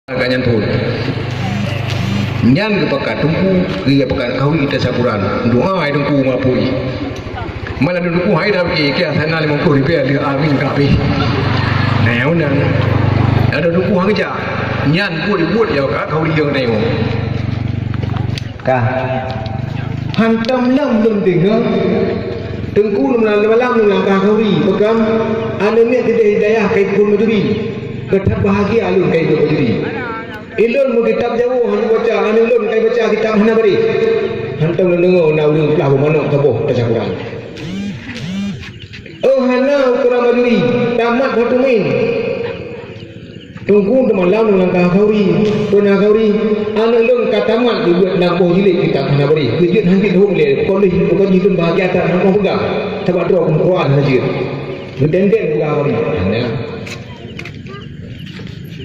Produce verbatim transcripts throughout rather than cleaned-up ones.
Ka nyan phon. Nyan geupakat teungku, geupakat khauri tasyakuran. Doa ai teungku meurapui. Malah teungku hai dah bagi kiah sana limong ploh ribèe, amin kabeh. Nah, nyan. Ada teungku hang jak. Nyan buet-buet ya ka khauri nyang tengok. Ka. Hantom lom lôn deungoe, teungku lôn malam lôn langkah khauri, peugah, aneuk miet teuh hidayah ka ikheun meujuri. Geutanyoe bahagia lôn ka ikheun meujuri. Ilôn meukitab jawoe hana baca, aneuk lôn ka ibaca kitab hana bareh. Hantom lôn deungoe na ureueng plah boh manok saboh tasyakuran. Oh, hana ukoran meujuri, tamat bak teumèe. Teungku teumalam lôn langkah khauri, peuna khauri, aneuk lôn ka tamat geubeuet nam boh jilid kitab hana bareh, geujeuet han jeuet hom lé, kon lheueh bukon jih lôn bahagia that hana peugah, sabab droe keumeukroan hana jeuet. Geudendeng peugah khauri. Hana.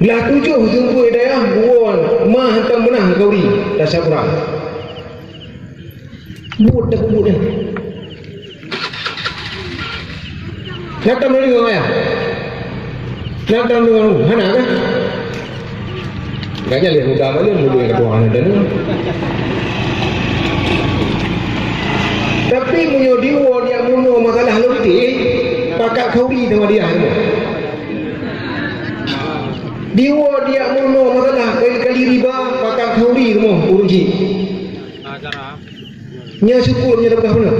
Lah tujoh teungku hidayah buon ma hantom meunang khauri, tasyakuran. Buet dah buet dah. Natan meuninggai ayah. Natan meuninggai hana kan? Gaknya leh muda balik muda yang ketua hana dan. Tapi meunyoe diwoe dia munoe masalah leuti, pakat khauri sama dia ni. Diwoe dia munoe masalah kali-kali riba, pakat khauri rumoh ureueng jih. Nyan syukur, nyan dah peugah beuna.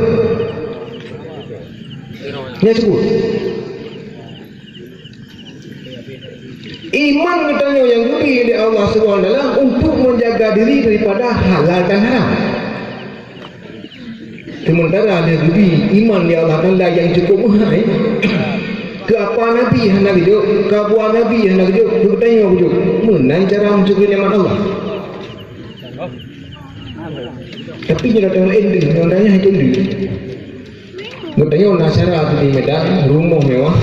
Nyan syukur. Iman geutanyoe nyang geubri lé Allah Subhanahu wa Taala untuk menjaga diri daripada halal dan haram. Sementara lé geubri iman lé Allah Taala nyang cukup meuhai, keu apa Nabi hana geujok, keu buah Nabi hana geujok, keu geutanyoe geujok. Meunan cara mensyukuri nikmat Allah. Tapi nyoe datang laén deuh, nyoe datang laén deuh. Geutanyoe na syara di Medan, rumoh mewah.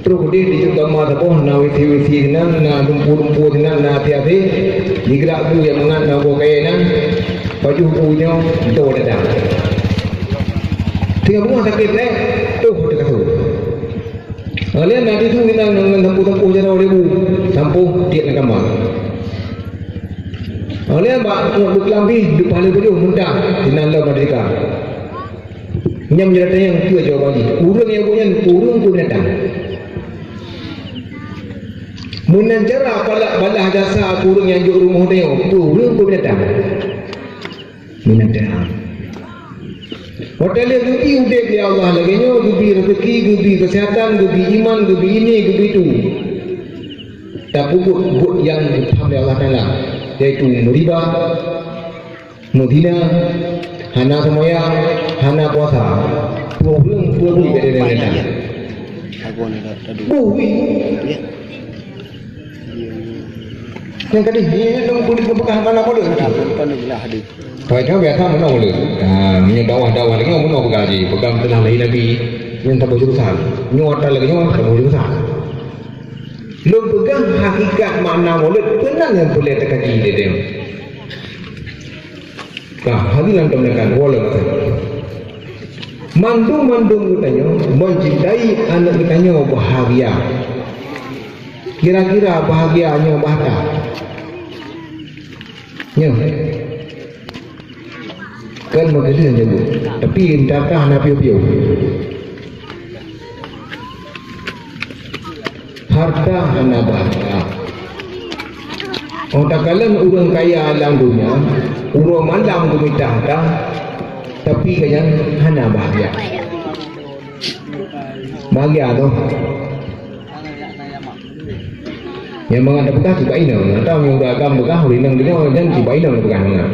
Trok udeh di Jugama saboh, na WC-WC sinan, na dumpu-dumpu sinan, na até-até. Digerak bu nyang mangat na boh kayèe nan. Pajoh bu nyoe, do datang. Teungoh beungoh sakét lé, toh teukaso. Lé na tisu sinan ngon sampôh-sampôh jaroe lé bu, sampôh tiek na kama. Lé bak buet beuklambih, duek pahala pajoh muntah, sinan lom merdeka. Nyan meunyoe tanyong peue jawaban jih. Ureueng nyang buet nyan, ureueng keu binatang. Meunan cara balah jasa keu ureueng nyang jok rumoh tanyoe, keu ureueng keu binatang. Binatang. Watèe lheueh geubri udép lé Allah lagèe nyoe, geubri raseuki, geubri keuseuhatan, geubri iman, geubri ini, geubri itu. Tapeubuet buet nyang geutham lé Allah Taala, yaitu meuriba, meuzina, hana seumayang, hana puasa. Peue ureueng, peue bui beda dengan kita. Bui. Nyang tadi, ni dong bui bukan hana boleh. Kalau cuma biasa mana boleh. Ha, ni dakwah-dakwah lagi mana boleh gaji. Pegang telah lahir Nabi. Yang tak berjurusan. Nyoe tak lagi nyoe tak berjurusan. Lôn peugah hakikat makna Maulid, keunan nyang peureulèe teukaji lé teuh. Ka, hadirin yang dimuliakan, walau masa. Mandum-mandum geutanyoe mencintai aneuk geutanyoe bahagia. Kira-kira bahagia nyoe bak ata. Nyoe. Kan meukeuseuh nyebut, tapi entah hana piôh-piôh. Harta hana bahagia. Óh takalon ureueng kaya lam donya, uroe malam geumita harta, tapi gobnyan hana bahagia. Bahagia tu. Nyang mangat tapeugah cit bak inong, atawa nyang ureueng agam peugah, ureueng inong deungoe, nyan cit bak inong tapeugah mangat.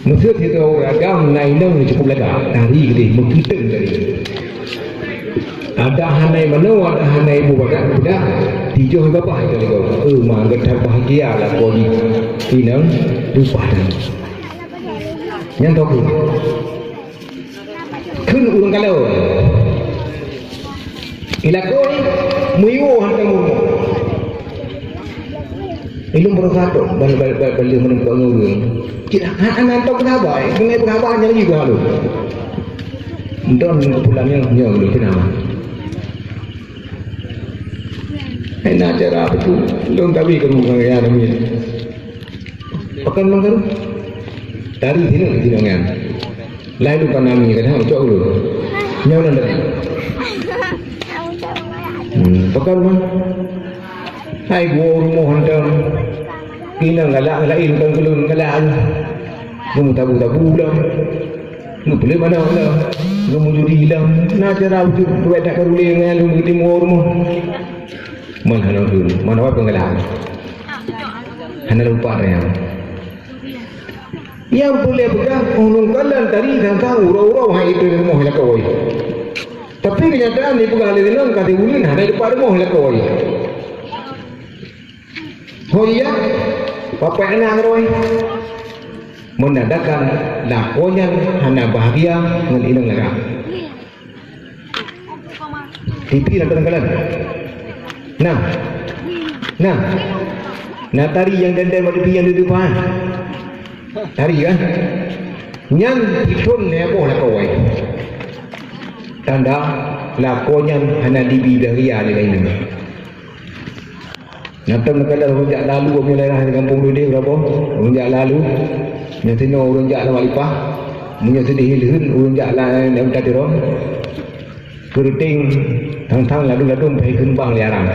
Meuseuti ureueng agam na inong nyang cukup lagak, tari keudeh, meukeuteng tari. Adak hana manoe, adak hana ibu badak budak, tijoh babah teuligong. Eh, ma geutanyoe bahagia lakoe jih. Inong, leupah tanyoe. Nyan tokeuh. Kheun ureueng kalon. Ilakôi meuyue hantom ureueng. Ilôn beurasa tok bal-, bal-, bal-, bal-, meuneumpok ngon ureueng. Cit hana, hana tok peugah haba, eh. Keuneuk peugah haba nyang jih geuhalon. Don pulang nyoe, nyoe ulôn kenal. Hai na cara beutôi. Lôn tabi karu ngon ya nami. Pakon mangkaru? Tari sini sini ngan. Lai lôn kana mi kadang cok ulun. Nyawa nanda. Hmm, pakon mah. Hai gua rumoh hantam. Inang galak-galak, eh, bukan kulun galak. Kamu tabu-tabu dah. Lu boleh mana mana. Lu mujudi hilang. Nah, cara wujud buat tak karu lé ngan lu di timur rumoh. Mana hana ulun? Mana apa penggalan? Hana lupa dah. Yang boleh pegang ulun kalan tadi tentang urau-urau hai itu rumoh lakau. Tapi kenyataan ni pegang lé nang kata ulun hana lupa rumoh lakau. Ho iya, bapak anak ngeroi. Menandakan lakoe nyan hana bahagia ngon inong lara. Tipi lam dalam kalan. Nah. Nah. Nah, tari nyang dan-dan mak tipi nyang di depan. Tari kan? Nyan tiphon lhèe boh lakoe. Tanda lakoe nyan hana dibi bahagia lé laén. Nyan tom neukalon ureueng jak lalu, meunyoe daerah di gampông Dudeh, berapa? Ureueng jak lalu, nyoe sinoe ureueng jak lam Alipah, meunyoe sideh leuheun ureueng jak lam, lam Tatirong, keureuteng thang-thang ladôm-ladôm pih keumbang lé arang.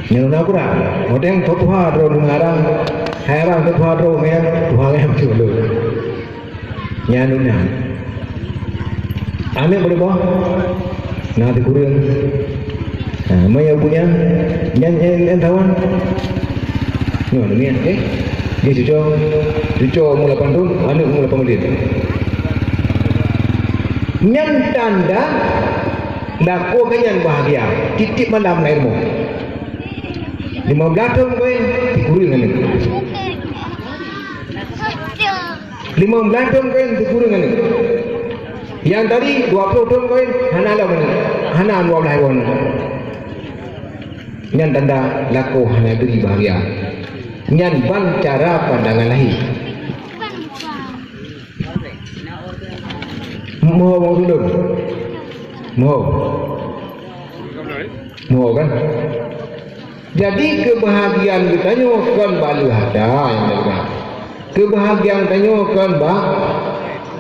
Nyan na kurang. Modeng tuha droe ngon arang, hai arang tuha droe ngon tuha ngon macam tu. Nyan nyan. Aneuk beureuboh? Na teukureueng. Ha, maya bunya nyan nyan nyan tawan. Nyoe demikian, eh. Dia cuco, cuco umur lapan tahun, aneuk umur lapan belas. Nyan tanda lakoe nyan bahagia. Tiep-tiep malam na ilmu. Lima belas tahun kawin, teukureueng aneuk. Lima belas thôn kawin teukureueng aneuk. Nyang tadi dua ploh thôn kawin hana lom aneuk. Hana dua belas thôn. Nyan tanda lakoe hana bri bahagia. Nyan ban cara pandangan lahé. Moho bang ulôn. Moho. Moho kan? Jadi, keubahagiaan geutanyoe kon bak leuhada nyang teuga. Keubahagiaan tanyoe kon bak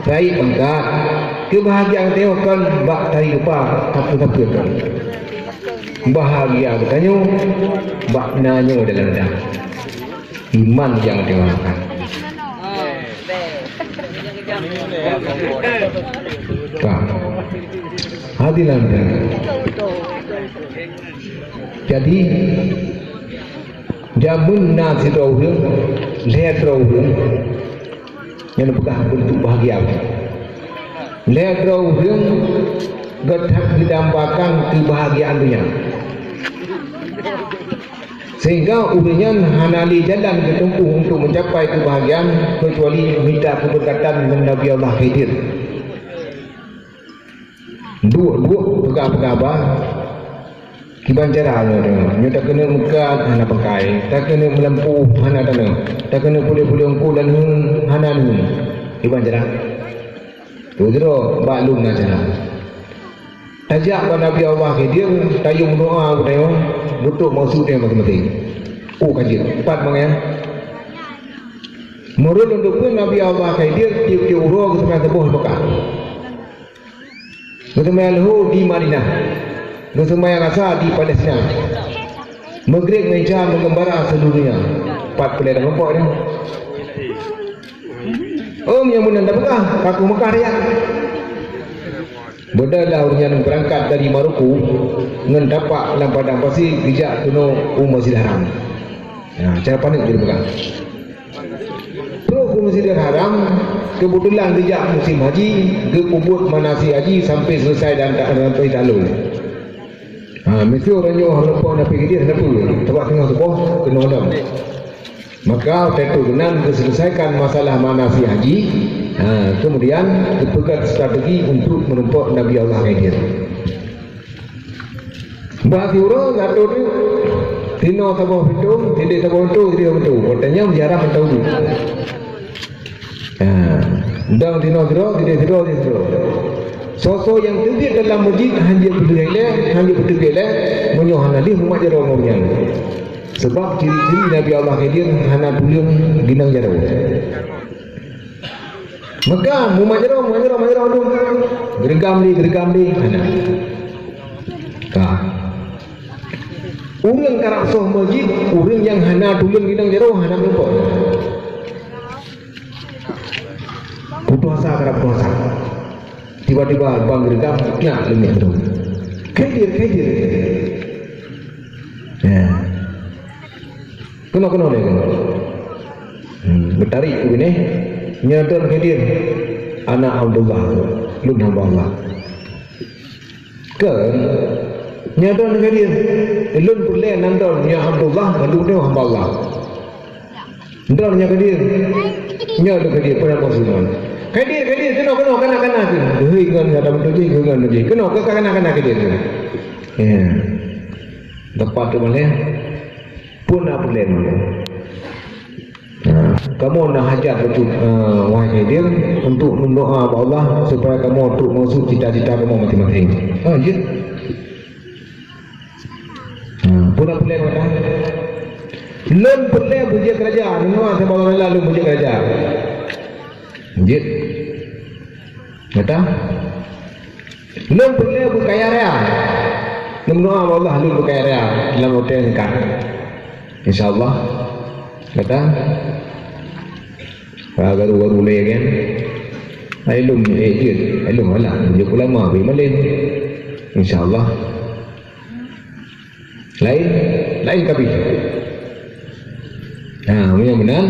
rayeuk pangkat. Keubahagiaan tanyoe kon bak tari rupa, tapi-tapi kon. Bahagia geutanyoe bak na nyoe dalam leuhada. Iman nyang teuharapkan. Ka. Hadirin. Jadi, jameun na sidroe ureueng, lhèe droe ureueng, nyang peugah beuntuk bahagia. Lhèe droe ureueng geutak geudambakan keubahagiaan donya. Sehingga ureueng nyan hana lé jalan geutempuh untuk mencapai keubahagiaan keucuali mita keubeurkatan ngon Nabi Allah Khidir. Duek-duek peugah-peugah ba, kiban cara nyoe deungoe. Nyoe takeuneuk meukat hana pangkai, takeuneuk meulampu hana tanoh, takeuneuk puléh-puléh ungku dan hana leuheun. Kiban cara. Tudroe bak lôn na cara. Tajak bak Nabi Allah Khidir, tayue meudoa bak tanyoe, beutôi maksud nyan maté-maté. Oh, ka jeuet. Pat mangat nyan. Meureuet lôn teupeue Nabi Allah Khidir tiep-tiep uroe geuseumbahyang suboh di Mekah. Geuseumbahyang leuhô di Madinah. Geuseumbahyang asa di Palestina. Maghrib ngon Isya meugeumbara seuluruh donya. Pat peuleueh dan keupok nyan. Oh, meunyoe meunan tapeugah, ka ku Mekah raya. Beudôh lah ureueng nyan beurangkat dari Maroko ngon tapak lam padang pasi geujak keunoe u Masjidil Haram. Nah, cara paneuk jeuet peugah. Trok u Masjidil Haram, keubeutulan geujak musim haji, geupeubuet manasik haji sampai seuleusoe dan ta-, sampai taklok. Ha, miseue uroe nyoe hana po na pih geudeh, hana peue. Sabab teungoh suboh keunoe lom. Maka watèe tu keunan geuseuleusaikan masalah manasik haji, ha, keumudian geupeugöt strategi untuk meurumpok Nabi Allah Khidir. Bak siuroe geuatur tinoe saboh pintoe, sideh saboh pintoe, sideh saboh pintoe. Watèe nyan ziarah mantong tu. Ha, dong tinoe sidroe, sideh sidroe, sideh sidroe. Soe-soe nyang teubiet dalam masjid hana jeuet peuteubiet lé, hana jeuet peuteubiet lé, meunyoe hana lé mumat jaroe ngon nyan. Sabab ciri-ciri Nabi Allah Khidir hana tuleueng ginong jaroe. Maka mumat jaroe, mumat jaroe, mumat jaroe tu. Geureugam lé, geureugam lé, hana. Ka. Ureueng karab soh masjid, ureueng nyang hana tuleueng ginong jaroe, hana meurumpok. Putus asa, karab putus asa. Tiba-tiba bang geureugam, klik, leungét droe. Khidir, Khidir. Ya. Keunoe, keunoe lé, keunoe. Hmm, geutarék u binéh, nyoe droen Khidir, aneuk Abdullah, lôn hamba Allah. Kheun, nyoe droen Khidir, lôn peureulèe nan droen nyoe Abdullah, mandum nyoe hamba Allah. Droen nyoe Khidir, nyoe droen Khidir, peue na Khidir, Khidir, keunoe, keunoe, kana, kana, keunoe. Hei, ngon kata beutôi jih, ngon beutôi jih. Keunoe, kana, kana, kana, Khidir. Ya. Teumpat tu malèe. Peue na peureulèe nyoe? Ha, kamoe na hajat bacut, eh, wahai Khidir, untuk meudoa bak Allah supaya kamoe trok meusu cita-cita kamoe maséng-maséng. Ha, jeuet. Ha, peue na peureulèe nyoe? Lôn peureulèe beujeuet keuraja, nyoe saboh lôn lôn beujeuet keuraja. Jeuet. Gata? Lôn peureulèe beukaya raya. Lôn meudoa bak Allah lôn beukaya raya dalam watèe nyang dekat. Insya Allah. Gata? Ka garu-garu lé kan? Hai lôn, eh, jeuet. Hai lôn, alah, jeuet ulama, bri malém. Insya Allah. Laén, laén kabéh. Ha, meunyoe meunan,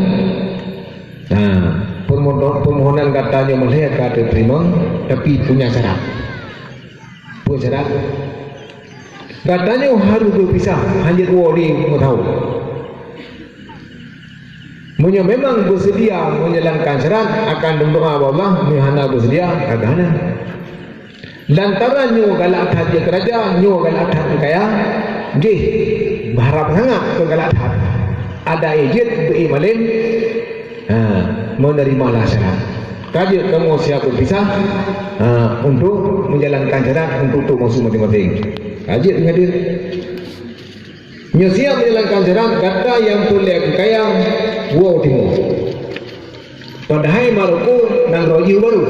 ha, permoho-, permohonan gata nyoe malèe ka teurimong, tapi punya syarat. Peue syarat? Gata nyoe harôh geupisah, hana jeuet woe di meuthawö. Meunyoe memang beuseudia menjalankan syarat, akan lôn doa bak Allah, meunyoe hana beuseudia, ka hana. Lantaran nyoe galak that jeuet keuraja, nyoe galak that kaya, jih beuharap sangat keu galak that. Adak jih jeuet beu-ék malém, ha, meunerimalah syarat. Ka jeuet kamoe siap beupisah, ha, untuk menjalankan syarat untuk trok meusu maséng-maséng. Ka jeuet ngon dia. Nyoe siap menjalankan syarat, gata nyang peureulèe keu kaya, woe u timoh. Padahai Maroko nanggroe jih u baroe.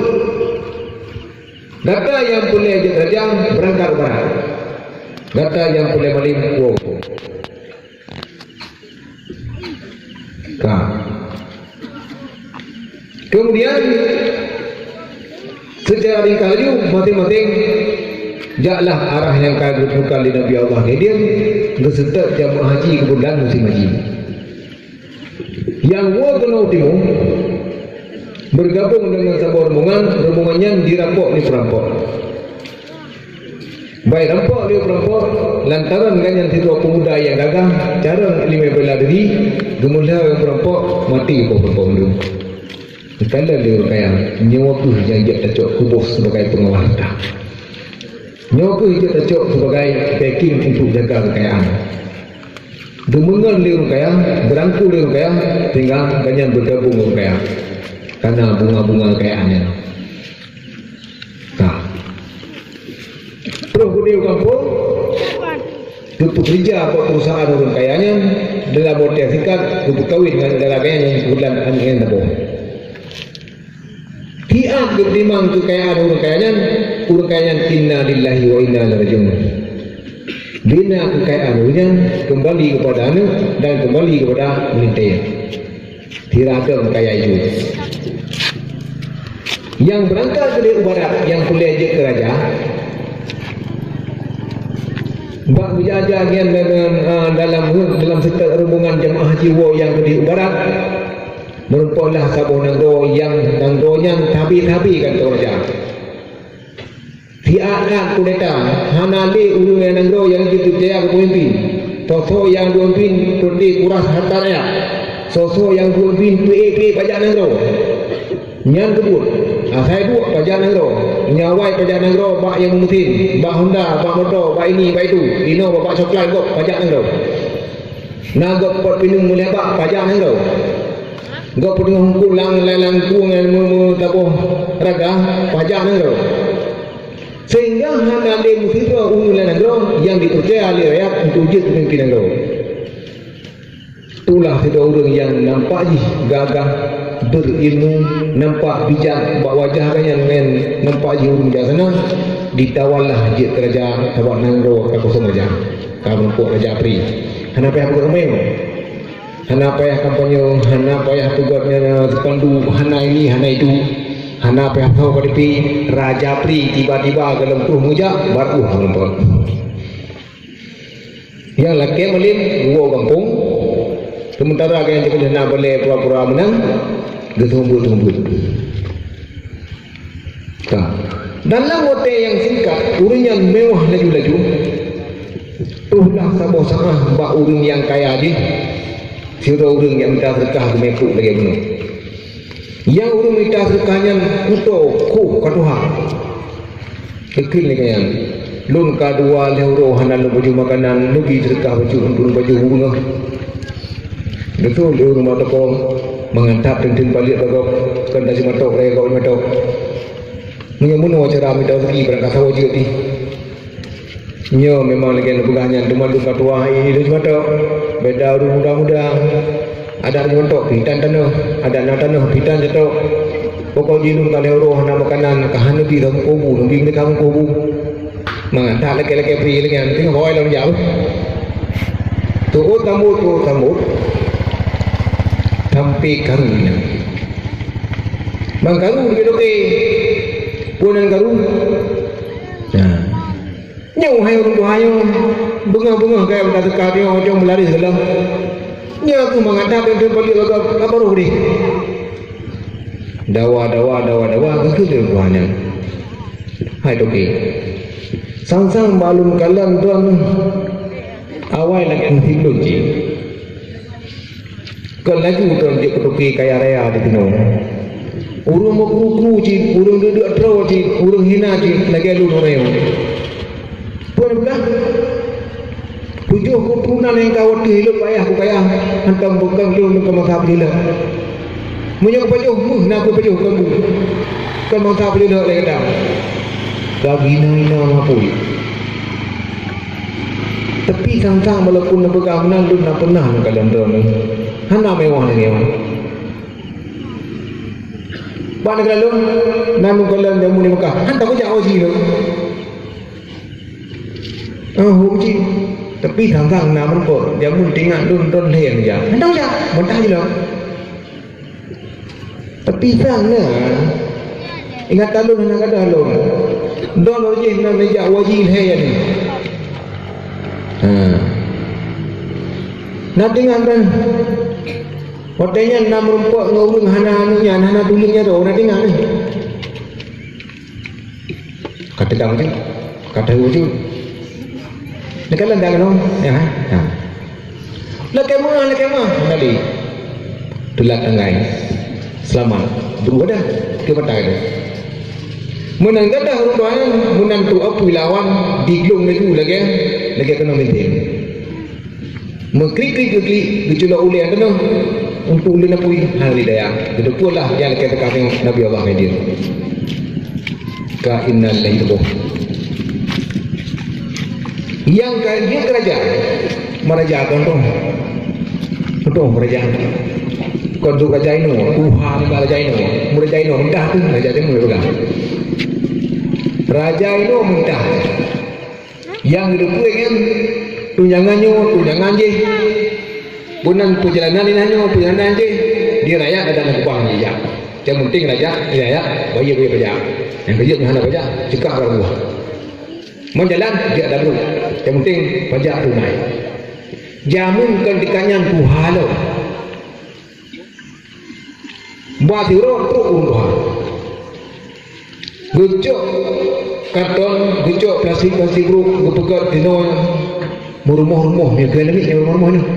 Gata nyang peureulèe jeuet keuraja, beurangkat u barat. Gata nyang peureulèe malém, woe u Ka. Kemudian, secara ringkas laju, maséng-maséng jaklah arah nyang ka geutunjukkan lé Nabi Allah Khidir, geuseutôt jamaah haji keubeutulan musim haji. Nyang woe keunoe u timoh, beugabong deungon saboh rombongan, rombongan nyan jirampok lé peurampok. Ban jirampok lé peurampok, lantaran gobnyan sidroe peumuda nyang gagah, carông ileumèe bela diri, geumeulhèe lé peurampok, maté poh peurampok mandum. Geukalon lé ureueng kaya, nyoe kheueh nyang jeuet tacok keu boh sibagai peungawa hareuta. Nyoe kheueh jeuet tacok sibagai backing untuk jaga keukayaan. Geumeungon lé ureueng kaya, geurangkul lé ureueng kaya, sehingga gobnyan beugabong ngon ureueng kaya. Kareuna bunga-bunga keukayaan nyan. Nah. Troh geuneuk u gampông, geupeukeureja bak peurusahaan ureueng kaya nyan, dalam watèe singkat geupeukawen ngon dara gaya nyang keubeutulan aneuk nyan saboh. Siat geupeutimang keukayaan ureueng kaya nyan, ureueng kaya nyan, "Inna lillahi wa inna ilaihi raji'un." Bina keukayaan ureueng nyan keumbali keupada aneuk dan keumbali keupada meulintèe. Sira keu kaya jih. Nyang beurangkat keudéh u barat nyang peureulèe jeuet keuraja, bak meujaja nyan deungon, ah, dalam, dalam seutôt rombongan jamaah haji woe nyang keudéh u barat, meurumpok lah saboh nanggroe nyang nanggroe nyan sabe-sabe kantô raja. Siat-at kudeta, hana lé ureueng nyang nanggroe nyang jeuet peucaya keu peumimpin. Soe-soe nyang peumimpin peureulèe kuras hareuta rakyat. Soe-soe nyang peumimpin peuék-peuék pajak nanggroe. Nyan keuh buet, asai buet pajak nanggroe. Meunyoe awai pajak nanggroe bak nyang meumeusin, bak honda, bak moto, bak ini, bak itu. Inoe bak coklat gob pajak nanggroe. Na gob pot pineung meulhèe bak pajak nanggroe. Gob peuteungoh hungkul lam, lam, lam kueng nyang meu-, meu-, taboh raga pajak nanggroe. Sehingga hana lé meusidroe ureuëng lam nanggroe nyang jipeucaya lé rakyat untuk jeuet keu peumimpin nanggroe. Itulah sidroe ureuëng nyang nampak jih gagah, beurilmu, nampak bijak bak wajah geuh nyan, ngon nampak jih ureuëng bijaksana, jitawalah jeuet keu raja, sabab nanggroe ka kosong raja, ka meurumpok raja pri. Hana payah peugot ramé. Hana payah kampanye, hana payah peugot nyan, spanduk, hana ini, hana itu. Hana payah soe K T P, raja pri tiba-tiba goh lom troh meujak, baru meurumpok. Nyang lakée malem, woe gampông. Sementara nyang jeuet na balée pura-pura meunang, geuseumeubeuet-seumeubeuet. Ka. Dan lam watée nyang singkat, ureuëng nyan mewah laju-laju. Troh lah saboh saát bak ureuëng nyang kaya jih, sidroe ureuëng nyang mita seudeukah geumeukuk lagée bunoe. Nyang ureuëng mita seudeukah nyan kuto, kôh ka tuha. Geukheun lé gobnyan, "Lôn ka dua lhée uroe hana lôn pajoh makanan, neubi seudeukah bacut untuk lôn pajoh beungoh." Geutôi lé ureuëng bak toko, mangat that teunteun paleuet bak gob, kon tajimatok lagée gob jimatok. Meunyoe meunoe cara mita rezeki, barangkasoe jeuet jih. Nyoe memang lagée neupeugah nyan, teuma lôn ka tuha hai lôn jimatok. Beda ureuëng muda-muda. Adat nyoe tok, pih tan tanoh. Adat na tanoh, pih tan jatok. Pokok jih lôn ka lhée uroe hana makanan, ka hana neubi lom kubu, neubi meuninggai kubu. Mangat that lakée-lakée pri lagée nyan, teungoh bawai lom jak. Tuôt sambot, tuôt sambot. Sampai karu nyan. Bang karu di Loke. Peue nan karu? Nah. Nyoe hai ureuëng tuha nyoe, beungoh-beungoh gaya mita teuka nyoe, ujong meularéh geulam. Nyoe aku mangat that dan teumpat liek bagaih, apa roh deh. Dawa, dawa, dawa, dawa, geukheun lé ureuëng tuha nyan. Hai Toke. Sang-sang bak lôn kalon droen awai lagée meusiplôh jih. Kon laju droen jeuet keu toke kaya raya di sinoe. Ureuëng meukru-kru cit, ureuëng duek-duek droe cit, ureuëng hina cit, lagée lôn uroe nyoe. Peue neupeugah? Tujoh keuturonan nyang ka watée lôn payah kupayah, hantom bukon lôn keu masa peujeulah. Meunyoe kupajoh méuh na kupajoh keu bu, keu masa peujeulah lé gata. Ka gina-gina mapui. Tapi sang-sang walaupun neupeugah meunan, lôn na peunah neukalon droeneuh. Hana mewah lagée nyoe. Bak neukalon, na neukalon jameun di Mekah. Hana kujak haji lôn. Ah, haji. Tapi sang-sang na meurumpok, jameun teuingat lôn, lôn lhée neujak. Hana kujak, mantah jih lôn. Tapi sang na, ingat lôn hana gadôh lôn. Droeneuh jih na neujak haji lhée nyan. Ha. Na teuingat kan? Watée nyan na meurumpok ngon ureuëng hana anu nyan, hana tuleueng nyan, na teuingat kan? Ka teudang tu, ka tahu tu. Neukalon dak keunoe, ya, ha? Ha. Lakée meuah, lakée meuah, tadi. Teulat anggai. Seulamat. Bru dah. Keu mata dah. Meunan gadah ureuëng tuha nyan, meunan tu apui lawan, diglong laju lagée, lagée keunoe binténg. Meukrik-krik-krik geuculok ulée tanoh untuk leuneupui hana daya. Geuteupeue lah nyang lakée teuka nyoe Nabi Allah Khidir. Ka innal lahi tuboh. Nyang ka jeuet keu raja, meuraja kon tu. Beutôi meuraja. Kon tu raja inoe, tuha nibak raja inoe. Meuraja inoe, mudah tu raja inoe peugah. Raja inoe mudah. Nyang geuteupeue nyan tunjangan nyoe, tunjangan jih. Bunan peujalanan inan nyoe, peujalanan jih. Di rakyat adak na keubah jih jak. Nyang penting rakyat, di rakyat, bayar-bayar pajak. Nyang keujeuet nyang hana pajak, cegah barang buah. Meujalan, jak daru. Nyang penting pajak tunai. Jameun kon teuka nyan tuha lom. Bak siuroe trok ureuëng tuha. Geucok karton, geucok plastik-plastik brok, geupeugöt di noe. Meurumoh-rumoh, nyoe keuneuk nyoe rumoh-rumoh nyoe.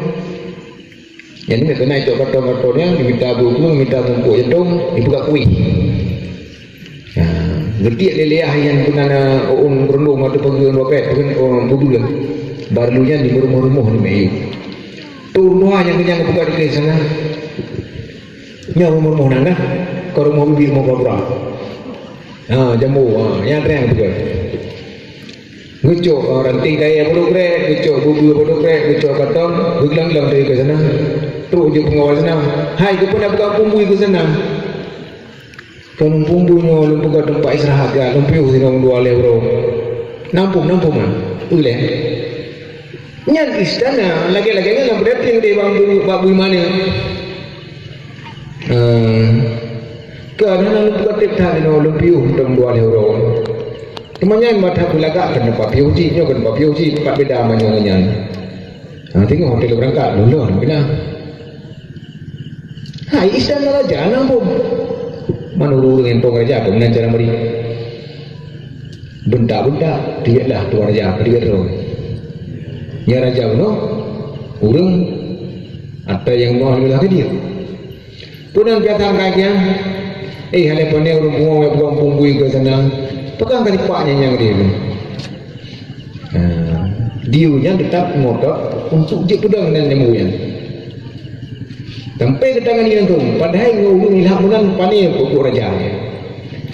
Jadi, nyoe keuneuk cok karton-karton nyan, dimita buku, dimita bungkôk jantong, dipeugöt kueh. Ha, geutiek lé lé ayah nyan peunan, ureuëng meurundong atau peugöt dua pet, peugöt ureuëng pubul. Baru nyan di meurumoh-rumoh di meuyu. Tu ureuëng tuha nyang keunyan geupeugah di keuh sana. Nyoe rumoh-rumoh nan dah. Kon rumoh bibi, rumoh pura-pura. Ha, jambo, ha, nyang trang beutôi. Geucok, oh, ranting kayèe padub krek, geucok bubue padub krek, geucok katong, geugleng-gleng dari keu sana. Trok jeuet peungawai sana. "Hai, keupeue na peugah Pumbui keu sana?" "Keu Pumbui nyoe lôn peugah teumpat istirahat, ya, lôn piôh singoh dua lhèe uroe." "Nampung, nampung, man. Ulèe." Nyan istana, lagèe-lagèe nyan lam peudateng deh bak bu-, bak bui mané. Eh, ka hana lôn peugah tiep that inoe lôn piôh mantong dua lhèe uroe. Teuma nyan mata peulagak keuneuk papiôh cit, nyoe keuneuk papiôh cit, pat beda meunyoe ngon nyan. Ha, teungoh hotel beurangkat, lôn lôn keunan. Hai, istana raja na bom. Man ureueng-ureueng nyang tông raja, bagaimana cara mari? Beuntak-beuntak, tiek lah tuan raja, tiek droe. Nyan raja bunoe, ureueng ata nyang bunoe leueh keudeh. Peue nan piasa angkai kiang? Eh, hana pane ureueng pungo nyang peugah Pumbui keu sana. Peugah ka dipak nyang nyang deh. Ha, diyue nyan teutap ngotot untuk jeuet peudong nan nyang buya. Sampai geutangan nyan tu, padahai ngon ureueng ilham meunan pane pokok raja.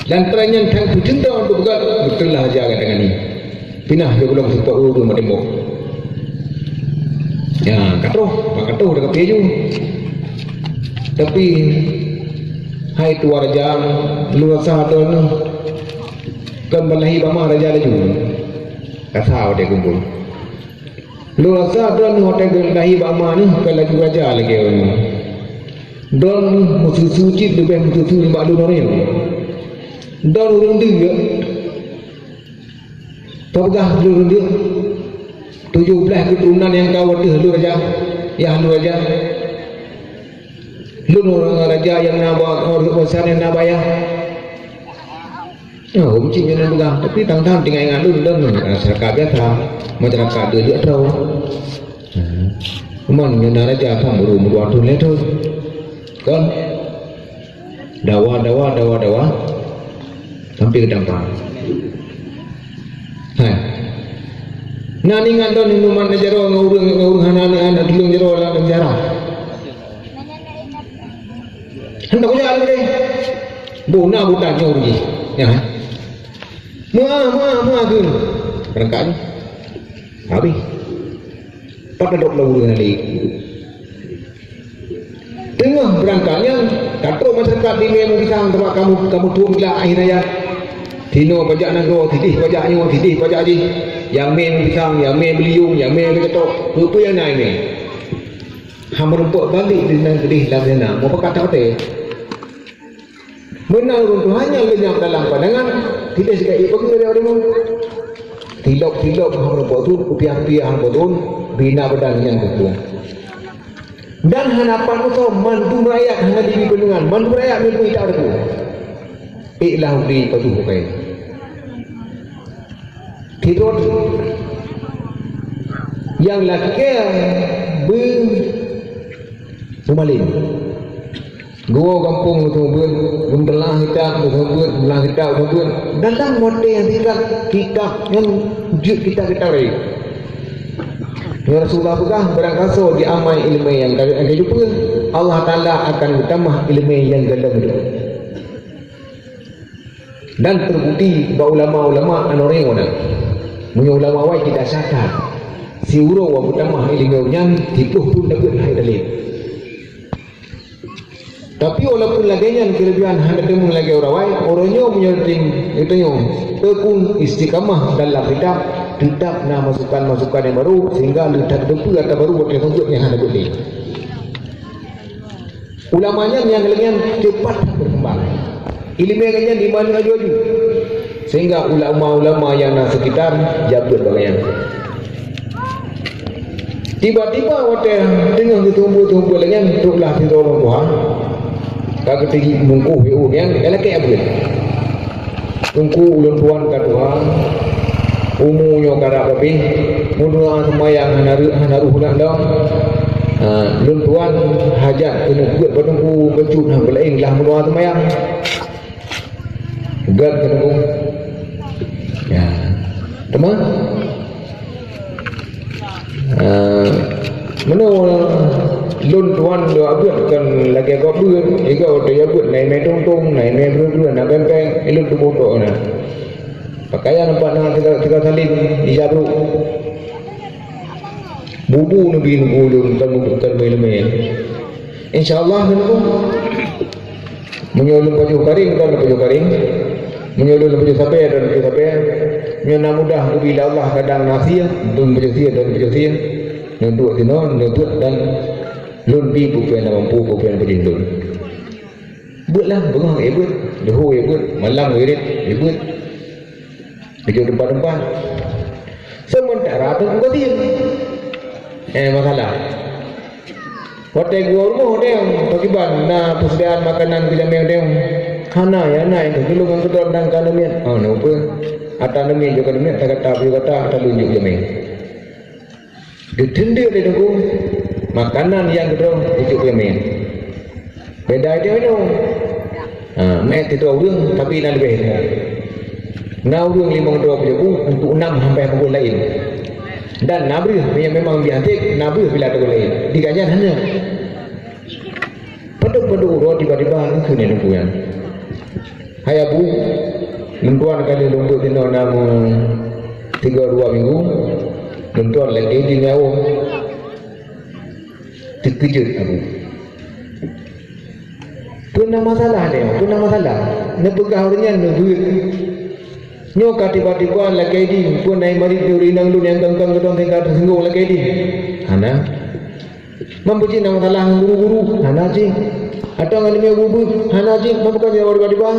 Dan peurang nyan tan peucuntoh untuk peugah, beutôi lah raja geutangan nyan. Pinah lé gohlom seupôt ureueng meuteumèe. Ya, ka troh, ka troh dah ka piôh ju. Tapi, hai tuan raja, lôn rasa droeneuh kon ban lahé bak ma raja laju. Kasa watèe kumpul. Lôn rasa droeneuh watèe lahé bak ma neuh kon laju raja lagèe ureueng nyoe. Droeneuh meususu cit leubeh meususu nibak lôn ureueng. Droeneuh ureueng deuk. Peugah lôn deuk, tujoh blaih keuturonan nyang ka u ateueh lôn raja, yah lôn raja. Lôn ureueng raja nyang na ba-, ureueng bangsa nyang na baya. Nyoe, hom cit nyan peugah, tapi tang-tang tinggai ngon lôn, lôn masyarakat biasa, masyarakat deuk-deuk droe. Ha. Cuman nyoe na raja kan baru meudua thôn lhèe thôn. Kan? Dawa, dawa, dawa, dawa. Sampai geutampa. Hai. Na ingat droeneuh inuman jaroe ngon ureueng, ngon ureueng hana, hana tuleueng jaroe lam penjara. Handak kujak lagèe. Bona buta nyoe jih. Ya. Mua, mua, mua keuh. Beurangkat nyoe. Habéh. Pat ladôk lom ureueng nyan lé. Teungoh beurangkat nyan, ka trok masyarakat di mé meupisang teuma kamoe, kamoe tueng glak akhé raya. Sinoe pajak nanggroe, sideh pajak nyoe, sideh pajak jih. Nyang mé meupisang, nyang mé beuliyong, nyang mé geucetok. Peue-peue nyang na i mé. Han meurumpok balek di nan keudeh lam jana, meupakat that watèe. Meunan ureueng tuha nyan leunyap dalam pandangan, sideh sikai ié peugeuh lé ureueng. Tilok-tilok han meurumpok thôn, kupiah-kupiah han meurumpok thôn, bina badan nyan keupeue. Dan hana pat meusoe, mandum rakyat hana jibi peundeungan, mandum rakyat meupeue ita teupeue. Ék lah udeb pajoh bukai. Sidroe nyang lakèe beu peumalém. Geuwoe gampông geuseumeubeuet, geumeuteulaah kitab geuseumeubeuet, geumeuteulaah kitab geuseumeubeuet. Dalam watèe nyang singkat, kitab nyan jeuet kitab-kitab rayeuk. Nyoe Rasulullah peugah, barangkasoe jiamai ileumèe nyang ka, nyang ka geupeu, Allah Taala akan geutamah ileumèe nyang golom jih. Dan teubukti bak ulama-ulama aneuk ureueng nyan. Meunyoe ulama awai kita catat, siuroe geutamah ileumèe nyan, siplôh thôn dapeuet hai dalil. Tapi walaupun lagèe nyan keuleubihan hana teumèe lagèe ureueng awai, uroe nyoe meunyoe geutanyoe tekun istiqamah dalam kitab, teutap na masukan-masukan nyang baru, sehingga leutak teupeu ata baru watèe teungoh nyang hana beutôi. Ulama nyan nyang lagèe nyan cepat berkembang. Ileumèe nyan dimana aju-aju. Sehingga ulama-ulama nyang na sekitar jabeuet bak nyan. Tiba-tiba watèe teungoh geutumbôk-tumbôk lagèe nyan, troklah sidroe ureueng tuha. Ka geuteujih bungkôh W O nyan, ka lakèe abeuet. Teungku, ulôn tuan ka tuha, umu nyoe ka rab habéh, meudoa seumayang hana reuek hana rôh nak dong. Ha, lôn tuan hajat keuneuk beuet bak teungku, bacut han peulaén lah meudoa seumayang. Gèt keu teungku. Ya. Teuma? Ah, meunoe lôn tuan dua beuet kon lagèe gob beuet, igoe teuh ya beuet na imè tong-tong, na imè breueh-breueh, na péng-péng, ilôn tuboh tok na. Pakaian nampak na tiga, tiga salin di jabruk. Bubu Nabi nunggu lôn, bukan bubu, bukan main-main. Insya Allah, nunggu. Meunyoe lôn pajoh karing, dan pajoh karing. Meunyoe lôn pajoh sabe, dan pajoh sabe. Meunyoe na mudah, bila Allah kadang na sie, lôn pajoh sie, dan pajoh sie. Nyoe duek sinoe, nyoe duek, dan lôn bi peue-peue na mampu, peue-peue na pajoh lôn. Beuet lah, beungoh ék beuet, leuhô ék beuet, malam wirit ék beuet. Keujeuet teumpat-teumpat. Sementara tu mukadir. Eh, masalah. Watèe geuwoe rumoh deh, pakriban na peusediaan makanan keu jamèe deh. Hana, ya, na, itu dulu ngon keudroe dan ka neumiet. Oh, na peue? Ata neumiet, jok ka neumiet, ata gata, jok gata, ata lôn jok jamèe. Geuteuntèe lé Teungku, makanan nyang keudroe ijok keu jamèe. Beda idéh nyoe. Ha, meu'èt sidroe ureueng, tapi na leubeh. Na ureueng limong droe peujabu untuk nam sampai pukul laén. Dan na breueh, nyang memang biasa, na breueh bila pukul laén. Di ganyan hana. Padub-padub uroe tiba-tiba keuneuk lôn peue nyan. Hai Abu, lôn tuan ka lheueh lôn beuet inoe na meusigoe dua minggu, lôn tuan lagèe di nyawa. Teukeujot Abu. Peue na masalah nyoe? Peue na masalah? Neupeugah ureueng nyan neubeuet. Nyoe ka tiba-tiba lakèe di, peue na marit di ureueng inong lôn nyang kang-kang keudroe teuka teusinggong lakèe di? Hana. Meunyoe cit na masalah ngon guru-guru, hana cit. Atawa ngon imeum bubu, hana cit. Meunyoe bukan nyoe tiba-tiba.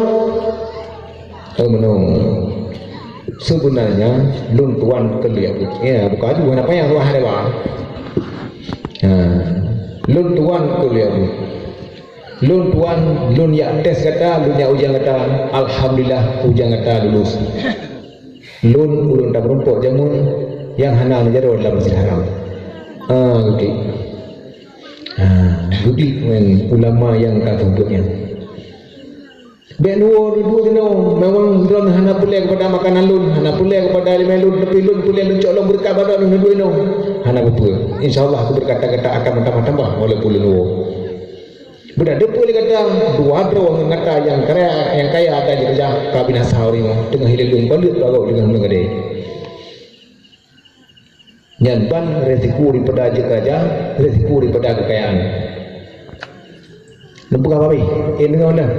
Oh, meunoe. Sebenarnya, lôn tuan keu lheueh. Ya, bukan aju, hana payah tuan hana ba. Ha. Lôn tuan keu lheueh. Lôn tuan, lôn jak tes gata, lôn jak ujian gata. Alhamdulillah, ujian gata lulus. Lôn ulôn tameurumpok jameun nyang hana neujaroe lam Masjid Haram. Ah, geudik. Ah, geudik ngon ulama nyang ka teubiet nyan. Bèk neuwoe dudoe inoe, memang droeneuh hana peureulèe keupada makanan lôn, hana peureulèe keupada ileumèe lôn, tapi lôn peureulèe lôn cok lom beureukat bak droeneuh dudoe inoe. Hana peue-peue. Insya Allah, keubeureukat gata akan meutamah-tamah walaupun lôn woe. Beudôh deungoe lé gata, dua droe ngon gata nyang kaya, nyang kaya ata jih raja ka binasa uroe nyoe, teungoh hileung-hileung balut bak gob deungon meugadée. Nyan ban resiko daripada jeuet raja, resiko daripada keukayaan. Neupeugah babeh, eh, deungoe dah.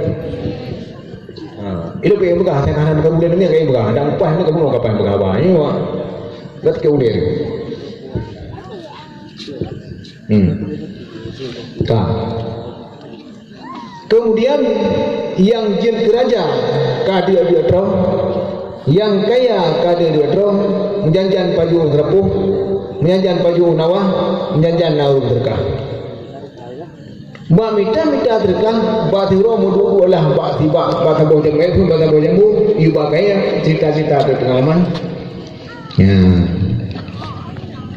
Ha, ilok pih peugah, saya hana bukan bulan ni, kayak peugah, dan upah ni kamu kapan peugah abah ni, wak. Gat ke udir. Hmm. Ka. Kemudian, nyang jeuet keu raja ka deuek-deuek droe, nyang kaya ka deuek-deuek droe, meujan-jan pajoh seurapôh, meujan-jan pajoh nawah, meujan-jan na ureueng teuka. Bak mita-mita teuka, bak sidroe meuduek-duek lah, bak sibak, bak saboh jamé, bak saboh jambu, yue bak kayèe, cerita-cerita atau pengalaman. Ya.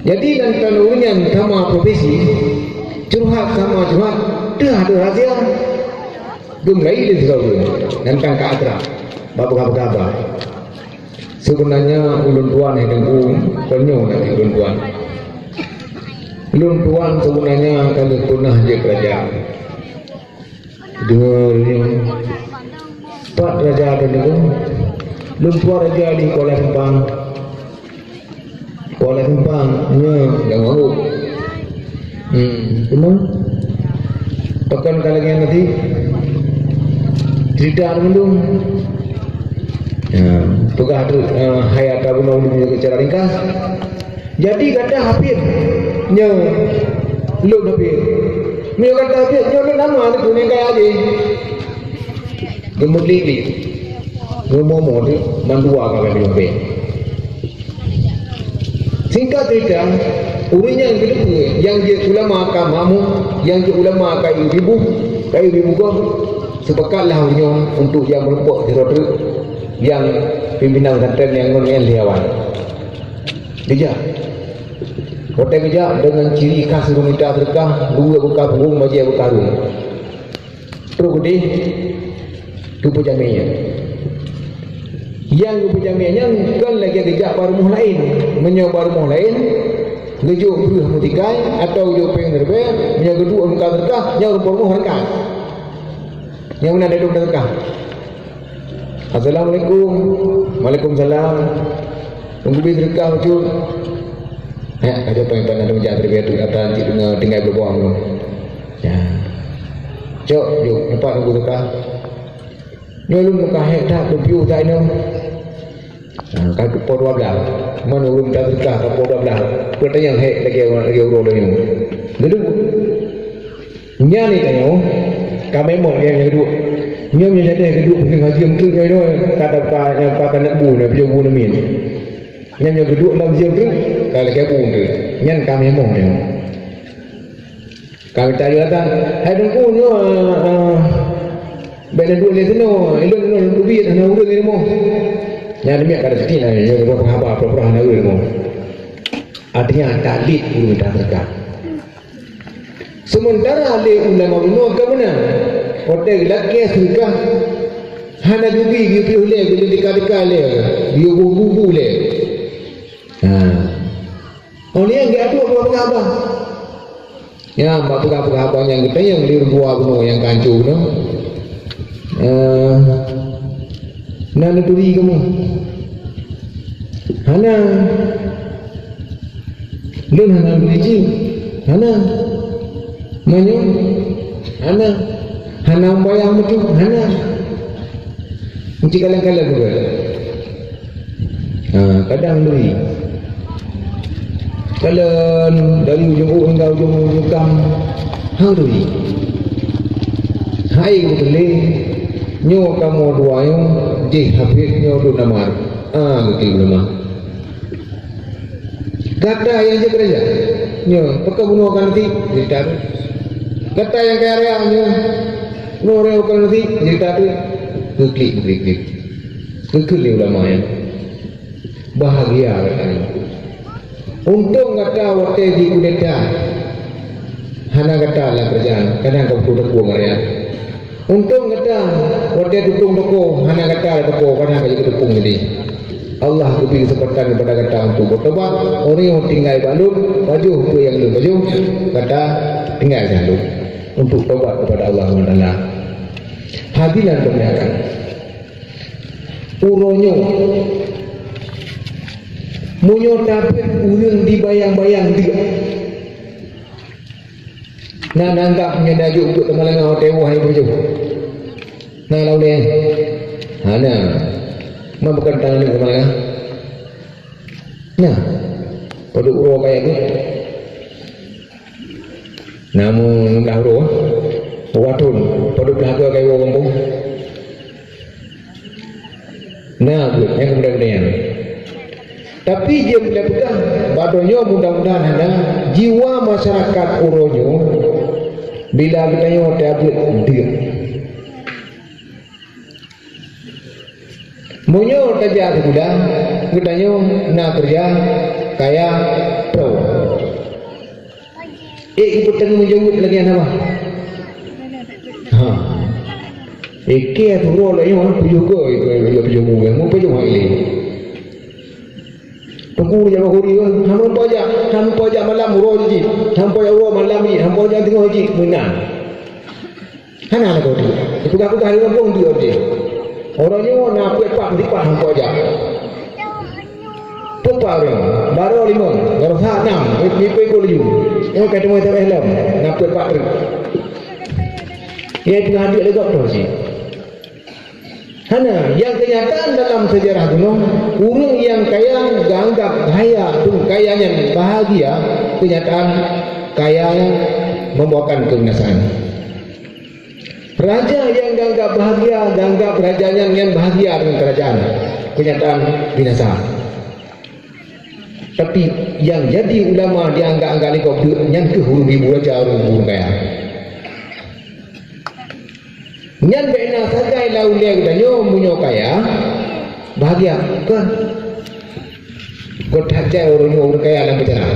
Jadi, dan kalau nyan sama profesi, curhat sama curhat, dah ada rahsia. Geumeulayie lé sidroe ureueng, nyan ka akrab, bak peugah-peugah haba. Sebenarnya ulôn tuan hai Teungku, kon nyoe na ulôn tuan. Ulôn tuan sebenarnya ka lheueh peunah jeuet keu raja. Deungoe nyoe. Pat raja Teungku? Ulôn tuan raja di Kuala Simpang. Kuala Simpang, nyoe, jangan mabuk. Hmm, cuma pakon ka lagèe nyan tadi? Cerita mandum. Ya, peugah tu, eh, hai ata bunoe ulôn secara ringkas. Jadi gata hafid, nyoe lôn hafid. Nyoe gata hafid, nyoe lôn nama ni kuning kaya aja. Geumeulik-lik. Rumoh-rumoh mandua ka lheueh. Singkat cerita, ureueng nyang keudua nyang jeuet ulama ka makmu, nyang jeuet ulama ka ibu-ibu, ka ibu-ibu gob, seupakatlah ureueng nyoe untuk nyang meurumpok sidroe treuk nyang pimpinan pesantren nyang ngon L D Awan. Geujak. Watèe geujak deungon ciri khas ureueng mita seudeukah, luweue beukah punggung, bajèe beukah rhueng. Trok udeh, geupeujamé nyan. Nyang geupeujamé nyan kon lagèe geujak bak rumoh laén. Meunyoe bak rumoh laén, geujok breueh meutikai atawa geujok péng siribèe, meunyoe geuduek muka seudeukah, nyan rumoh-rumoh seudeukah. Nyang meunan dadu seudeukah. Assalamualaikum. Waalaikumsalam. Tunggu bit seudeukah bacut. Heh, ka jawapan pan ada meujak terlebih tu kata cit tinggai beubong tu. Ya. Cok, yuk, nampak tunggu seudeukah. Nyoe lôn muka hek that, lôn piôh that inoe. Ha, ka po dua belas. Man ureueng taseudekah ka po dua belas. Peue tanyong hek lagèe, lagèe uroe lôn nyoe. Geuduk. Nyan ni tanyoe, ka memang nyang, nyang geuduk. Nyoe, nyoe jadi geuduk, mungkin haji mungkin nyoe, nyoe, kata ka, nyang ka keuneuk bu, nyoe, piôh bu neumin. Nyan, nyoe geuduk lam haji mungkin, ka lagèe bu mungkin. Nyan ka memang tanyoe. Ka mita jaweueb datang, "Hai Teungku, nyoe, ah, ah, bèk neuduek lé sinoe, ilôn, ilôn teubiet hana ureueng ilmu." Nyan demikian ka ada sikit lah, ya, pura-pura haba, pura-pura hana ureueng ilmu. Artinya, taklid ureueng mita seudeukah. Sementara lé ulama bunoe ka meunan, watèe geulakèe seudeukah, hana geubi, geupiôh lé, geuleutika-tika lé, geuyue bubu lé. Ha. Oh, nyan geuatur peugah-peugah haba. Nyan, bak peugah-peugah haba nyang geutanyong di ureueng dua bunoe nyang ka hanco bunoe. Eh, na neuturi kamoe? Hana. Lôn hana neuturi cit. Hana. Meunyoe? Hana. Hana meumbayeue meucue? Hana. Meusti kalon-kalon beugöt. Ha, kadang duri. Kalon dari ujong u hingga ujong, ujong kam, hang duri. Hai beutôi, nyoe kamoe dua nyoe jih habéh nyoe dum nama. Ah, beutôi nama. Gata nyang jeuet keureuja, nyoe, pakon bunoe ka neuti, cerita tu. Gata nyang kaya raya, nyoe, bunoe raya ka neuti, cerita tu. Geuklik, geuklik, geuklik. Geuklik ulama nyan. Bahagia gata nyoe. Untông gata watèe jikudeta. Hana gata lam keurajaan, kadang ka beutôi teukueng raya. Untông gata watèe tutông toko, hana gata toko, kadang ka jeuet tutông jadi. Allah geubri keuseumpatan keupada gata untuk beutobat, ureueng nyang tinggai bak lôn, pajoh peue nyang lôn pajoh, gata tinggai bak lôn untuk tobat keupada Allah Subhanahu wa Taala. Hadirin dan hadirat. Uroe nyoe, meunyoe tabeuet ureueng dibayang-bayang deuek, na nanggap nyan aju untuk teumalanga watèe woe hai beujeuet. Na lawan nyan? Hana. Man bukan tangan nyoe teumalanga. Nah, padub uroe kaya tu. Namun, lam uroe, eh? Uroe thôn, padub blah keu kaya uroe gampông. Nah, buet nyang keumudian-keumudian. Tapi jeuem lé peugah, bak donya mudah-mudahan hana jiwa masyarakat uroe nyoe bila geutanyoe tabeuet deuek. Meunyoe tajak sikula, geutanyoe na keureuja kaya pro. Eh, ibu tengah menjawab lagi nama? Ha. Ike tu roh lah yang tujuh go, itu yang tujuh go, yang mau pejuh hak ini. Teungku jaga huri, hampa jak, hampa jak malam uroe jih, hampa jak uroe malam jih, hampa jak teungoh jih, meunan. Hana lagoe tu. Dipeugah-peugah di gampông tu, oke. Uroe nyoe na peuet pat meulipat hampa jak. Peuet pat ureueng, barô limong, barô sa nam, mipui ku laju. Nyoe ka teumé sabe lom, na peuet pat treuk. Ia peugah adik lé gob tu cit. Hana, nyang keunyataan dalam seujarah bunoe, ureueng nyang kaya geuanggab bahaya, dum kaya nyan bahagia, keunyataan kaya membawakan keubinasaan. Raja nyang geuanggab bahagia, geuanggab raja nyan, nyan bahagia deungon keurajaan, keunyataan binasa. Tapi nyang jadi ulama dianggab-anggab lé gob deuek nyan keuh ureueng ribu raja, ureueng, ureueng kaya. Nyan bèk na sagai lam ulèe geutanyoe meunyoe kaya, bahagia. Kon. Kon that jai ureueng nyoe ureueng kaya lam penjara.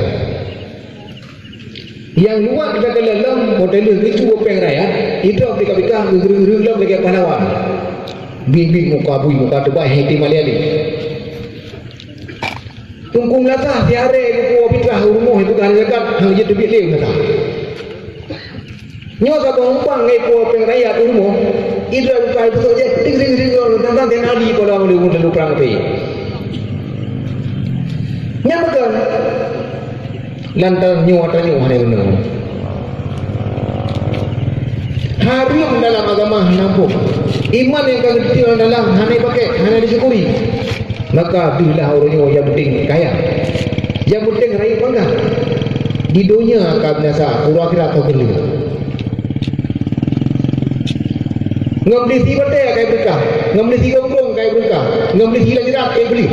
Nyang luwat geutanyoe lom, model geucue péng rakyat, idrop di K P K, geureueng-reueng lom lagèe pahlawan. Bit-bit muka bui, muka teubai, hai ti malèe lé. Teungku Meunasah siharé geupuwoe fitrah u rumoh, ipeugah zakat, hana jiteubiet lé Meunasah. Nyoe saboh umpang ngon ipuwoe péng rakyat u rumoh. Idroe bukai beutôi jih, ting, ting, ting, ting, tang, tang, tang, tang, di pola lalu, lalu perang api. Nyan beutôi. Lantaran nyoe atra nyoe hana guna. Hareuem dalam agama hana amphon. Iman nyang ka geuti dalam hana ipakai, hana disyukuri. Maka deuhlah ureuëng nyoe nyang penting kaya. Nyang penting rayeuk bangga. Di donya ka binasa, uroe akhirat ka geuleueh. Ngon bli sie batée ka ibeureukat, ngon bli sie gombong ka ibeureukat, ngon bli sie lajrat ka ibli.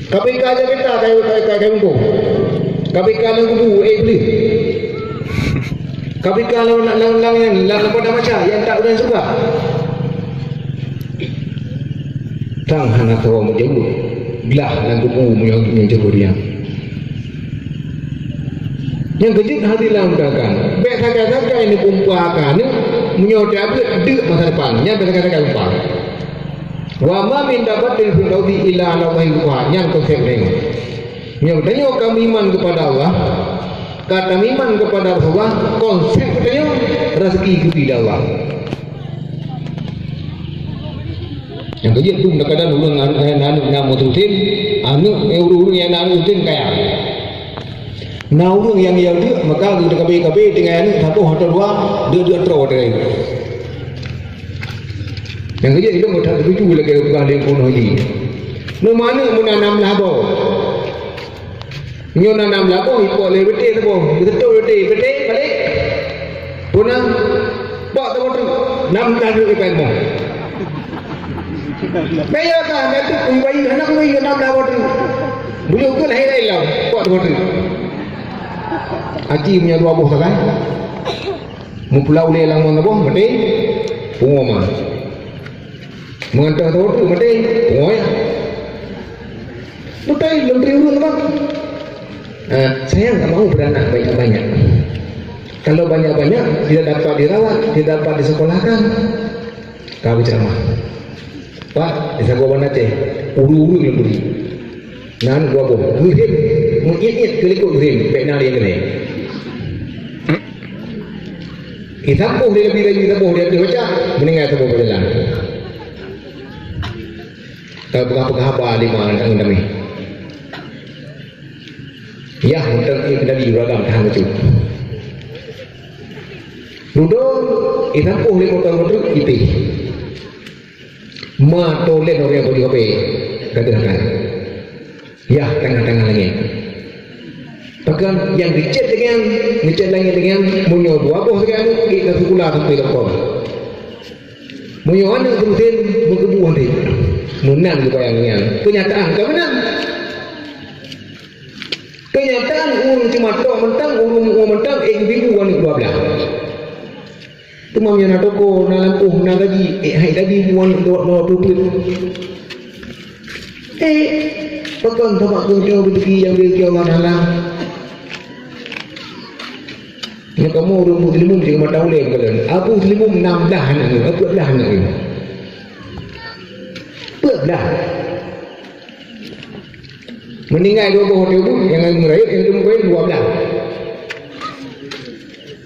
Ka bri ka aja gata ka, ka, ka, ka iungkong. Ka bri ka lam kubu, eh, Iblih. Ka bri ka lam, lam, lam, lam, lam, lam padang mahsyar, nyang tak ureuëng suka. Tang hana tahu meujaweueb. Glah lam kubu meunyoe, meunyoe jaweueb riang. Nyang keujeuet hati lam dagang. Bék sagai-sagai neupeumpa ka aneuk, meunyoe tabeuet deuk masa depan. Nyan bék sagai-sagai peumpa. Wa ma min dabbatin fil ardi illa 'alallahi rizquha. Nyan konsep nyoe. Meunyoe tanyoe ka meuiman keupada Allah, ka tameuiman keupada Rasulullah, konsep tanyoe raseuki geubri lé Allah. Nyang keujeuet dum kadang ureuëng an-, an-, aneuk na meututin, aneuk, eh, ureuëng-ureuëng nyang na aneuk tutin kaya. Na ureuëng nyang yau deuk, maka geukabe-kabe tinggai aneuk saboh atau dua, deuk-deuk troe teuh. Nyang keujeuet ilong geutak tuju lagée peugah lé Ungku Noh Haji. Meumanoe meunan nam blah boh. Nyoe na nam blah boh, ipok lé beutée saboh. Geuseutôt beutée, beutée, balek. Puna, bak saboh treuk, nam blah treuk ipai boh. Baya ka, na treuk, ipai, hana kuwi, nam blah boh treuk. Buyuh keu lahé laén lam, bak saboh treuk. Aki punya dua boh sagai. Meupulau lé lam ngon saboh, maté. Pungo ma. Meugantoh saboh treuk, maté. Pungo ya. Beutôi, lôn bri ureuëng, Abang. Eh, saya nggak mau beranak banyak-banyak. Kalau banyak-banyak, tidak dapat dirawat, tidak dapat disekolahkan. Ka beuceramah. Pak, di sagoe Banda Aceh, ureuëng-ureuëng lôn bri. Nan dua boh. Geuhém, meuiet-iet keulikot geuhém, bék na lé keunoe. Isaboh di leubeh laju, isaboh di ateueh baca, meuninggai saboh bak jalan. Ka peugah-peugah haba lima aneuk damé. Yah, mantong ié keudali uragam tahan bacut. Dudoe, isampôh lé moto-moto ipih. Ma tolen ureuëng baju habéh, ka teuh akai. Yah, tengah-tengah langét. Pakon nyang geucet deungon, geucet langét deungon, meunyoe dua boh sagai aneuk, ka seukula sampoe lakoe. Meunyoe aneuk teurusin, meukeubeuh até. Meunan geubayang nyan. Keunyataan ka meunan. Keunyataan ureuëng cuma trok mantong, ureuëng muoh mantong, ék geubri bu aneuk dua blaih. Teuma meunyoe na toko, na lampôh, na gaji, ék hai tabi bu aneuk dua, dua peuet. Ék, pakon sabab keu beuteuki nyang geubri Allah Taala. Nyoe kamoe ureuëng Muslimun di mata ulée beukeulen. Abu Muslimun nam blaih aneuk, peuet blaih aneuk. Peuet blaih. Meuninggai dua boh watée ubeut, nyang laén meurayeuk, nyang dum kawén dua blaih.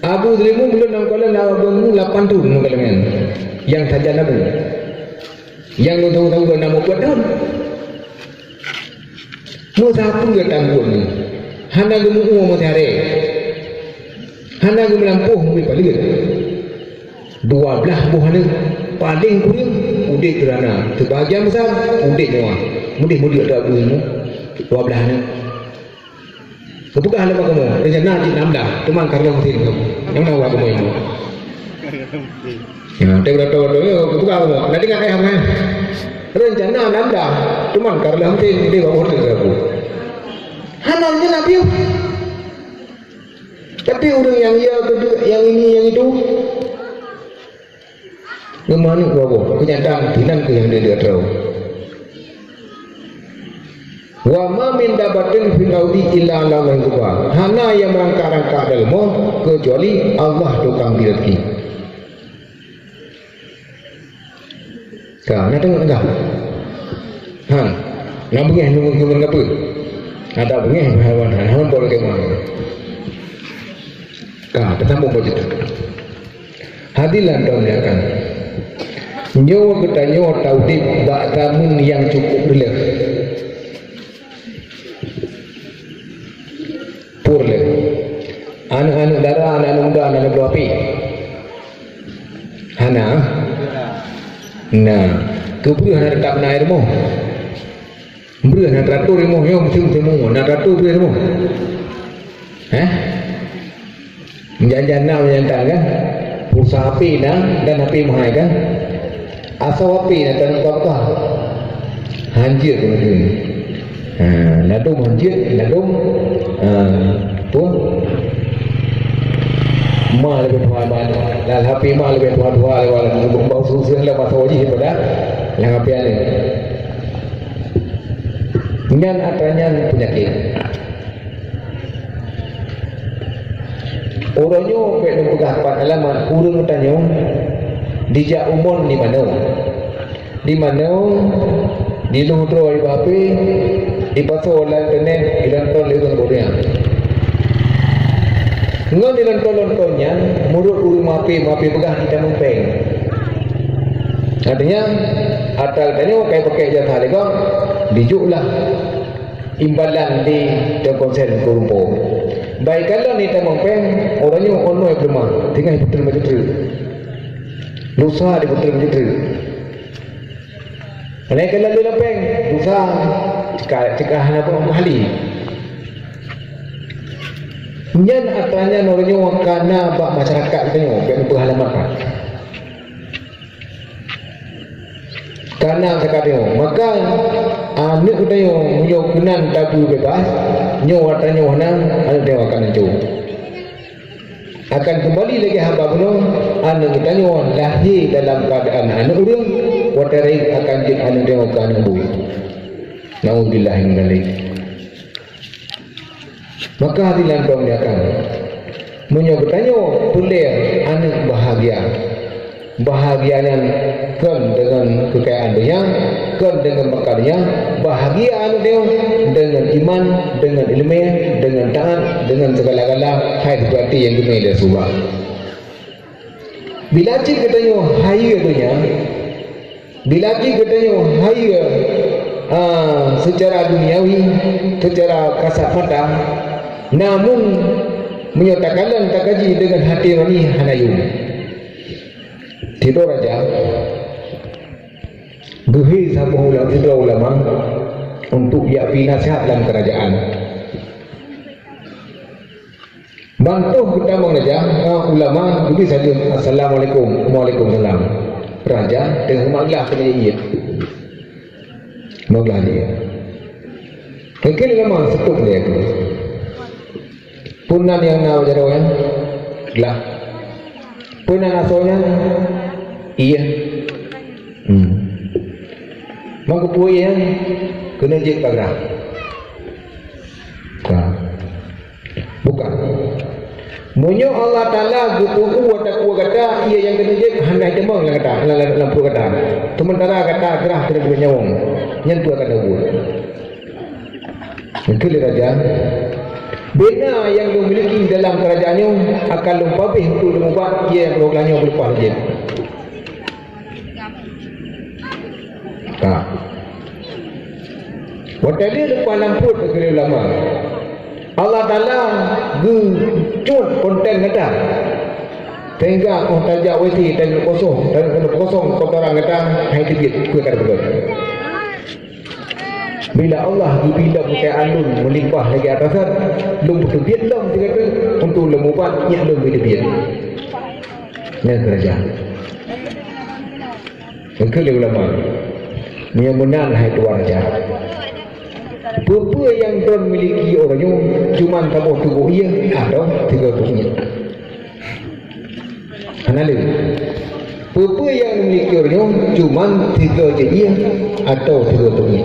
Abu Muslimun buleuen nyang kalon lapan thon nyang kalon nyan. Nyang sajan Abu. Nyang lôn tahu-tahu na meubuet thon. Meusapeue tanggong nyoe? Hana geumeu'ue meutaré. Hana geumeulampôh meubi paleuet. Dua blaih boh aneuk, paleng kureueng udeb seudeurana, seubagian besar udeb mewah. Meudeh-meudeh atra bui nyoe, dua blaih aneuk. Geupeugah lé kamoe, rencana jih nam blaih, teuma karena mesin kamoe. Nyang na wa kamoe nyoe. Ya, teu beutôi-beutôi, ya, geupeugah kamoe. Nanti nggak kaya, kan? Rencana nam blaih, teuma karena mesin, dia bawa motor ke aku. Hana rencana piu. Tapi ureuëng nyang ya keudeuk nyang ini nyang itu, geumanik waboh, keunyataan pinan keu nyang deuek-deuek droe. Wa ma min dabbatin fil ardi illa 'alallahi rizquha. Hana nyang meurangkak-rangkak dalam moh keucuali Allah tukang bri rezeki. Ka, na teungoh peugah. Han, na beungéh nunggu nunggu peue? Ada beungéh haiwan han, han boleh kemah. Ka, tersambung bak situ. Hadirin dan hadirat, nyoe geutanyoe taudeb bak zaman nyang cukup reuloh. Pur lé. Aneuk-aneuk dara, aneuk-aneuk muda, aneuk-aneuk bloe api? Hana. Nah, keupeue hana teutab na rumoh? Breueh na teuratô rumoh nyoe, musim-musim na teuratô breueh rumoh. Heh? Jan-jan na meunyan tan kan? Pulsa H P na dan H P meuhai kan? Asoe H P na tan buka-buka. Hanjeuet beutôi. Ha, ladôm hanjeuet, ladôm, ha, pun ma leubeh tuha, ma, lam H P ma leubeh tuha-tuha lewat lam bau susah lam asoe jih daripada lam H P ni. Nyan atra nyan peunyakét. Uroe nyoe bék neupeugah pat alamat ureuëng tanyoe dijak umon di manoe. Di manoe, di lheueh droe iba H P, dipasoe lam internet, ilonton lé ureuëng Korea. Ngon ilonton-lonton nyan, meunurot ureuëng mape-mape peugah itamong péng. Artinya, atra tanyoe kai pakai jasa lé gob, dijok lah imbalan di Teungku Sen keu rumpok. Bai kalon itamong péng, uroe nyoe unoe peuleumah, teungoh ipeutreun bak treuk. Lusa dipeutreun bak treuk. Nyan kalon lé lam péng, lusa cika, cika hana peuhali. Nyan atra nyan uroe nyoe ka na bak masyarakat geutanyoe, bék neupeuhalamat. Ka na sakat nyoe. Maka, aneuk geutanyoe meunyoe keunan tabu beubaih, nyoe atra nyoe hana, aneuk tanyoe akan hanco. Akan keumbali lagée haba bunoe, aneuk geutanyoe lahé dalam keuadaan aneuk ureuëng, watée rayeuk akan jeuet aneuk tanyoe keu aneuk bui. Naudzubillah min dzalik. Maka hadirin dan hadirat, meunyoe geutanyoe peureulée aneuk bahagia, bahagia nyan kon deungon keukayaan donya, kon deungon meukat donya, bahagia aneuk nyoe deungon iman, deungon ileumé, deungon taát, deungon sigala-gala hai seperti nyang geumé lé Rasulullah. Bila cit geutanyoe hayeue donya, bila cit geutanyoe hayeue, a, seucara duniawi, seucara kasat mata, namun meunyoe takalon takaji deungon hati nurani hana yum. Sidroe raja geuhé saboh ulam-, sidroe ulama untuk jak bri naseuhat lam keurajaan. Ban troh geutamong raja, a, ulama geubri sajeut, "Assalamualaikum." "Waalaikumsalam." Raja teungoh meugeulaih keuneuk jeuet. Meugeulaih jeuet. Keukeue ulama seutôt lé aku. Peue nan nyang na jaroe nyan? Glah. Peue nan asoe nyan? Ié. Hmm. Mangkeupeue ié nyan? Keuneuk jeuet bak glah. Ka. Bukan. Meunyoe Allah Taala geupeu-u ata kuwoe gata, ié nyang keuneuk jeuet hana jitamong lam gata, lam, lam, lam pruet gata. Seumeuntara gata grah keuneuk jeuet nyawöng, nyan peue akan lôn buet? Kheun lé raja, "Bina nyang lôn miliki dalam keurajeuen nyoe akan lôn pabéh untuk lôn ubat, ié nyang keudroe glah nyoe beuleupah lé jeuet." Ka. Watée lheueh leupah lam pruet, kheun lé ulama, Allah Taala geucut konten gata. Sehingga óh tajak W C, tajak kosong, tajak kosong kotoran gata, hai teubiet, peue ka teupeugah. Bila Allah geubri lom keu lôn meulimpah lagée atasan, lôn beuteubiet lom sigoe teuk untuk lôn ubat, nyak lôn beuteubiet. Nyan keurajeuen. Kheun lé ulama, meunyoe meunan hai tuan raja, peue-peue nyang droe miliki uroe nyoe cuman saboh teugok ié atau sigoe teugok ié? Hana lé. Peue-peue nyang miliki uroe nyoe cuman sigoe ié atau sigoe teugok ié?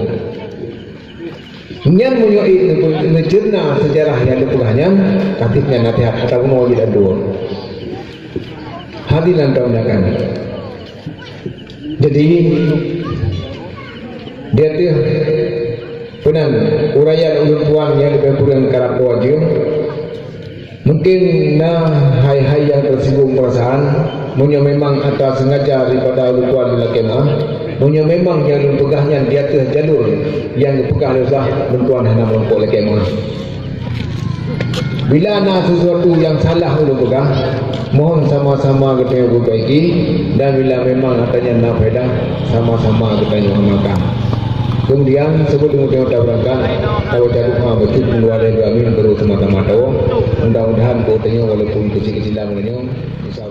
Nyan meunyoe neuceurna seujarah nyang teupeugah nyan, tapi nyan naseuhat ata bunoe jih lam dua. Hadirin tamuliakan. Jadi, di ateueh peunan uraian ulôn tuan nyang leubeh kureueng karab dua jeuem, Mungkin na hai-hai nyang tersinggung perasaan, meunyoe memang atra sengaja daripada ulôn tuan lakée meu'ah, meunyoe memang nyang lôn peugah nyan di ateueh jalur nyang geupeugah lé ulôn tuan, hana meurumpok lakée meu'ah. Bila na sesuatu nyang salah ulôn peugah, mohon sama-sama geutanyoe peubaiki, dan bila memang atra nyan na faedah, sama-sama geutanyoe amalkan. Kemudian, sebelum geutanyoe tabeurangkat, tabaca doa bacut meuluwa lhée dua min baru sama-sama tawoe. Mudah-mudahan geutanyoe walaupun keucil-keucilan meunyoe, insya